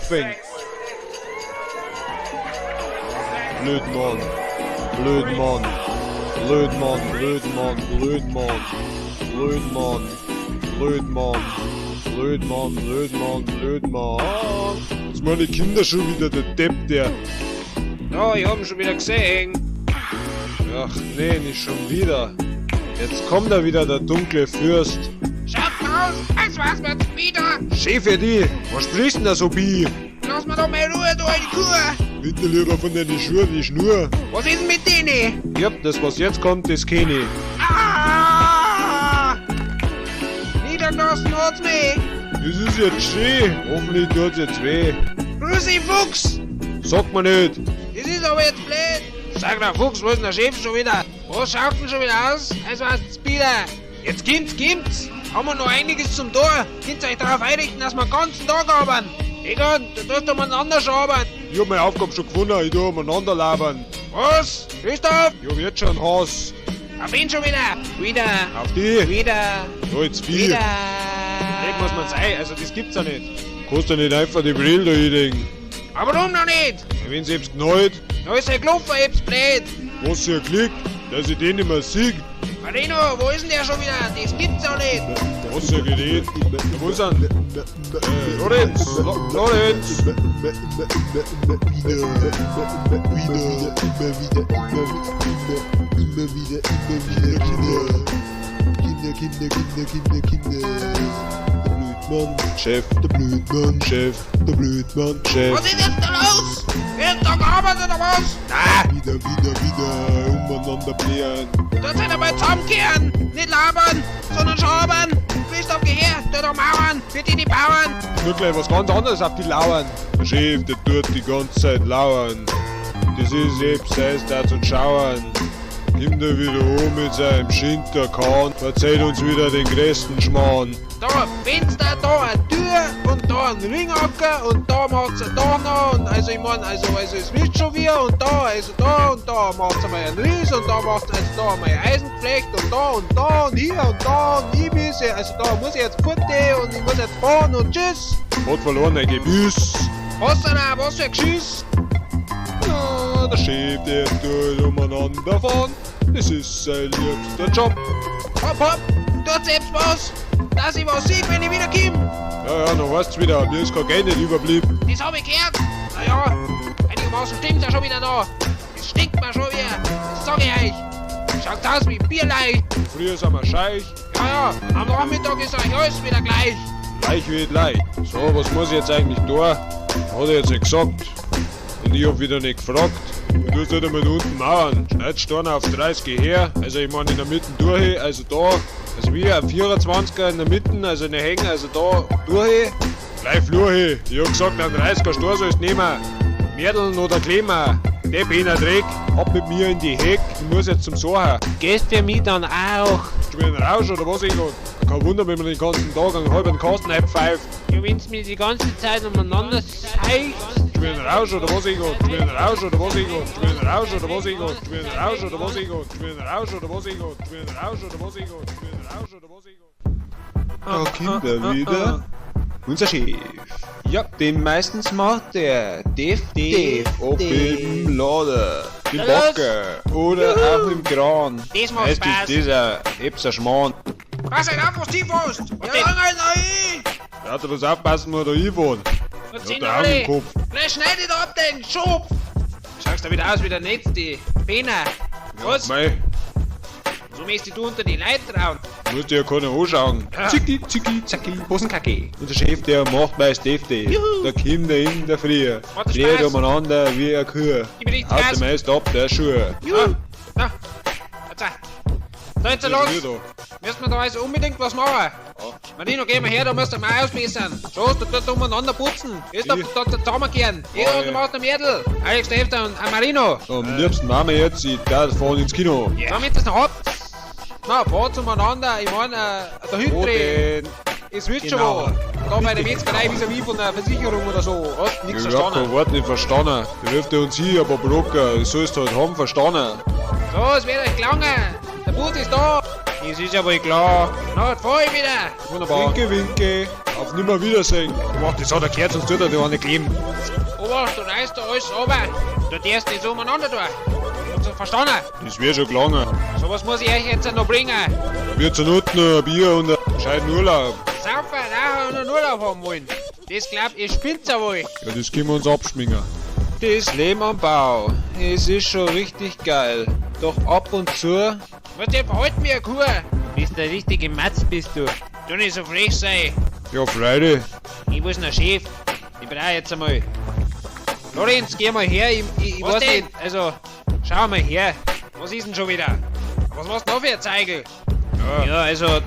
anfängt. Blödmann, Blödmann, Blödmann, Blödmann, Blödmann, Blödmann, Blödmann, Blödmann, Blödmann, Blödmann. Jetzt meine Kinder schon wieder, der Depp, der. Ja, ich hab ihn schon wieder gesehen. Ach nee, nicht schon wieder. Jetzt kommt da wieder der dunkle Fürst. Schaut aus, als war's mir's wieder. Schön für die. Was sprichst denn da so bi? Lass mir doch mal Ruhe, du alte Kuh. Bitte lieber von deinen Schuhen die Schnur. Was ist denn mit denen? Ja, das was jetzt kommt, das kenn ich. Ah! Niedergelassen hat's mich. Das ist jetzt schön. Hoffentlich tut's jetzt weh. Grüß dich, Fuchs. Sagt man nicht. Das ist aber jetzt blöd. Sag der Fuchs, wo ist denn der Chef schon wieder? Was schaut denn schon wieder aus? Es war's wieder. Jetzt kommt's, kommt's. Haben wir noch einiges zum Tor. Könnt ihr euch darauf einrichten, dass wir den ganzen Tag arbeiten? Egon, du tust umeinander schon arbeiten. Ich hab meine Aufgabe schon gewonnen, ich tu umeinander labern. Was? Christoph? Ich hab jetzt schon einen Hass. Auf ihn schon wieder. Wieder. Auf die. Wieder. So, jetzt viel. Wieder. Blöd muss man sein, also das gibt's ja nicht. Kannst du nicht einfach die Brille da hinlegen. Aber warum noch nicht? Wenn's selbst knallt, Da ist er gelaufen, eb's blöd. was ja klickt, dass ich den nicht mehr sieg. Marino, wo ist denn der schon wieder? Das gibt's doch nicht. Was ja gerät? Wo ist er? Lorenz! Lorenz! Wieder, wieder, immer wieder, immer, immer, immer wieder, immer wieder Kinder. Kinder, Kinder, Kinder, Kinder, Kinder. Der Blödmann, Chef, der Blödmann, Chef, der Blödmann. Chef. Was ist jetzt da los? Jeden Tag arbeitet oder was? Na, Wieder, wieder, wieder umeinander blären. dort seid ihr mal zusammenkehren. Nicht labern, sondern schaben. Christoph, geh her, tu doch Mauern, für die, die Bauern. Nur gleich was ganz anderes auf die Lauern. Der Chef, der tut die ganze Zeit lauern. Das ist eben sein da zum Schauen. Kommt er wieder um mit seinem Schinterkahn, verzeiht uns wieder den größten Schmarrn. Da ein Fenster, da eine Tür und da ein Ringacker und da macht's ein Dach noch und also ich mein, also es wird schon wieder und da, also da und da macht's einmal einen Riss und da macht's also da einmal ein Eisengeflecht und da und da und hier und da und ich muss, also da muss ich jetzt fort und ich muss jetzt fahren und tschüss. Hat verloren ein Gebiss. Was denn auch, was für ein Geschiss? Ja, der Chef, der tut umeinander fahren. Das ist sein liebster Job. Hopp, hopp, tut selbst was, dass ich was sehe, wenn ich wieder komm. Ja, ja, noch weißt's wieder, mir ist kein Geld nicht überblieben. Das hab ich gehört. Naja, einigermaßen stimmt's ja schon wieder da. Das stinkt mir schon wieder, das sag ich euch. Schaut aus wie Bierleich. Früher sind wir scheich, Ja, ja, am Nachmittag ist euch alles wieder gleich. gleich wie gleich. So, was muss ich jetzt eigentlich tun? Hat er jetzt nicht gesagt. Und ich hab wieder nicht gefragt. Du tust nicht einmal da unten mauern. Schneidest Stein auf 30 her, also ich meine in der Mitte durch, also da, also wie ein 24er in der Mitte, also eine Hänge, also da durch. Gleich Flur hin. Ich hab gesagt, einen 30er Stein sollst du nehmen. Merdeln oder Klemmer. Der Bener Dreck, ab mit mir in die Heck, ich muss jetzt zum Socher. Gehst für mich dann auch? Du bist ein Rausch oder was, Egon? Kein Wunder, wenn man den ganzen Tag einen halben Kasten einpfeift. Ja, wenn's mir die ganze Zeit umeinander zeigt. Du bist ein Rausch oder was, Egon? Du bist ein Rausch oder was, Egon? Du bist ein Rausch oder was, Egon? Du bist ein Rausch oder was, Egon? Du bist ein Rausch oder was, Egon? Du bist ein Rausch oder was, Egon? Du bist ein Rausch oder was, Egon? Da kommt er wieder. Unser Chef. Ja, den meistens macht der Def, Def, ob im Lader, im Bagger oder auch im Kran. Das macht Es Spaß. ist dieser Epser Schmarrn. Pass halt auf, was tief hast. Ja, lange halt Da hat er was aufpassen, wo der Ivan. Was Ich hab sind da Augen alle? im Kopf. Gleich schneid ich da ab den Schopf. Schaust da wieder aus wie der Letzte. Penner. Was? Mei, So möchtest du unter die Leute trauen. musst dir ja keiner anschauen. Zicki, zicki, zacki, Hosenkacke. Unser Chef, der macht meist Defte. Da kommt er in der Früh. Macht das Dreht Spaß? umeinander wie ein Kuh. Gib mir richtig Haut Gas. der meist ab, der Schuhe. Juhu. Na, jetzt. So, jetzt los. Ist wieder da. Müssen wir da also unbedingt was machen. Marino, geh mal her, da musst du mal ausbessern. So, du tust umeinander putzen. Ist doch Ich? da zusammenkehren. Ich Ah, und du ja. machst den Mädel. Alex, Defte und Marino. Am liebsten machen wir jetzt, ich darf fahren ins Kino. Yeah. Damit das noch habt. Na, fahrt umeinander. Ich mein, der Wo Hütte denn? Es wird schon Genau. wo. Da bei der Metzgerei vis-à-vis von der Versicherung oder so. Hast nichts Ich hab kein verstanden. Wort nicht verstanden. Der ruft uns hier, aber Brocker, das sollst du halt haben verstanden. So, es wird euch gelangen. Der Bus ist da. Das ist ja wohl klar. Na, jetzt fahr ich wieder. Wunderbar. Winke, winke. Auf Nimmerwiedersehen. Mach, das hat er gehört, sonst tut er dir eine kleben. Obacht, du reißt da alles runter. Du darfst nicht so umeinander tun. Hast du verstanden? Das wär schon gelangen. So was muss ich euch jetzt noch bringen. Wir zur Not noch ein Bier und einen gescheiten Urlaub. Saufen, rauchen und einen Urlaub haben wollen. Das glaubt, ihr spinnt's ja wohl. Ja, das können wir uns abschminken. Das Leben am Bau, es ist schon richtig geil. Doch ab und zu. Was, der verhält mir eine Kuh. Bist der richtige Matz, bist du. Du nicht so frech sein. Ja, Freude. Ich muss noch Chef. Ich brauch jetzt einmal. Lorenz, geh mal her. Ich Was weiß denn? nicht. Also, schau mal her. Was ist denn schon wieder? Was machst du da für ein Zeigel? Ja. Ja, also,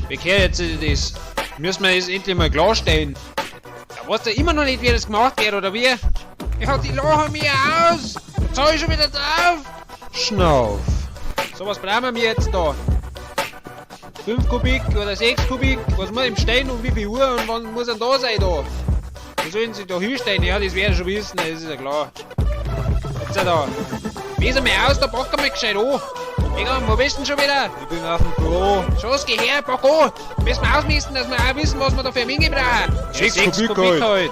wir kehren jetzt das. Müssen wir das endlich mal klarstellen. Da weißt du immer noch nicht, wie das gemacht wird, oder wie? Ja, die lachen mir aus. Jetzt hab ich schon wieder drauf. Schnauf. So, was brauchen wir jetzt da? 5 Kubik oder 6 Kubik? Was muss im Stein und wie viel Uhr und wann muss er da sein da? Wie sollen sie da hinstellen? Ja, das werden schon wissen, das ist ja klar. Jetzt da. Wies einmal aus, da packen wir gescheit an. Egal, wo bist du denn schon wieder? Ich bin auf dem Klo. Schoß, geh her, pack an. Müssen wir ausmisten, dass wir auch wissen, was wir da für eine Menge brauchen. 6 Kubik halt.